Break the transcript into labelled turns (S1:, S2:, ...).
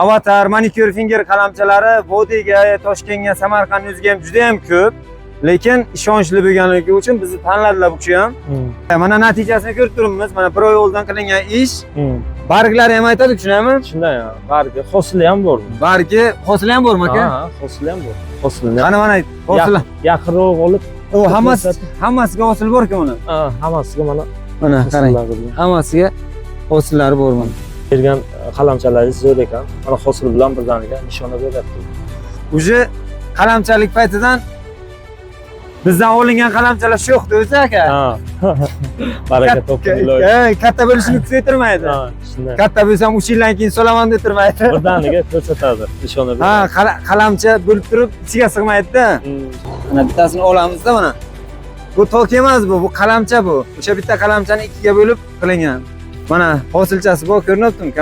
S1: Avatar, manicure finger qalamchalari Vodiyga, Toshkentga, Samarqand o'ziga ham juda ham ko'p. Lekin ishonchli bo'lganligi uchun bizni tanladilar bu kishi ham. Mana natijasini ko'rib turibmiz. Mana bir oy oldin qilingan ish. Barglari ham aytadi, tushunami?
S2: Shunday, bargi, hosili ham bor.
S1: Bargi, hosili ham bormi, aka?
S2: Ha, hosili ham bor. Hosilini
S1: Qani, mana hosili.
S2: yaqinroq olib,
S1: U hammasiga hosil bor-ku uni.
S2: Ha, hammasiga mana
S1: Mana qarang.
S2: hosillar bo'lgan.
S1: Hammasiga hosillari bor mana.
S2: Bergan qalamchalaringiz zo'r ekan. Mana hosil bilan birdaniga nishona beryapti.
S1: Уже qalamchalik paytidan bizdan olingan qalamchalar sho'xdi o'zi, aka.
S2: Ha. Baraka toping, iloyim.
S1: Katta bo'lishini kutib.
S2: Ha, shunday.
S1: Katta bo'lsam 3 yildan keyin solaman deb turmaydi.
S2: Birdaniga ko'rsatadi, nishona
S1: Ha,
S2: beradi.
S1: Qalamcha bo'lib turib ichiga sig'maydi-da. Mana bittasini olamizda mana. Bu tok emas bu, bu qalamcha bu. O'sha bitta qalamchani ikkiga bo'lib qilingan. Mana hosilchasi bor, ko'rinyaptimi?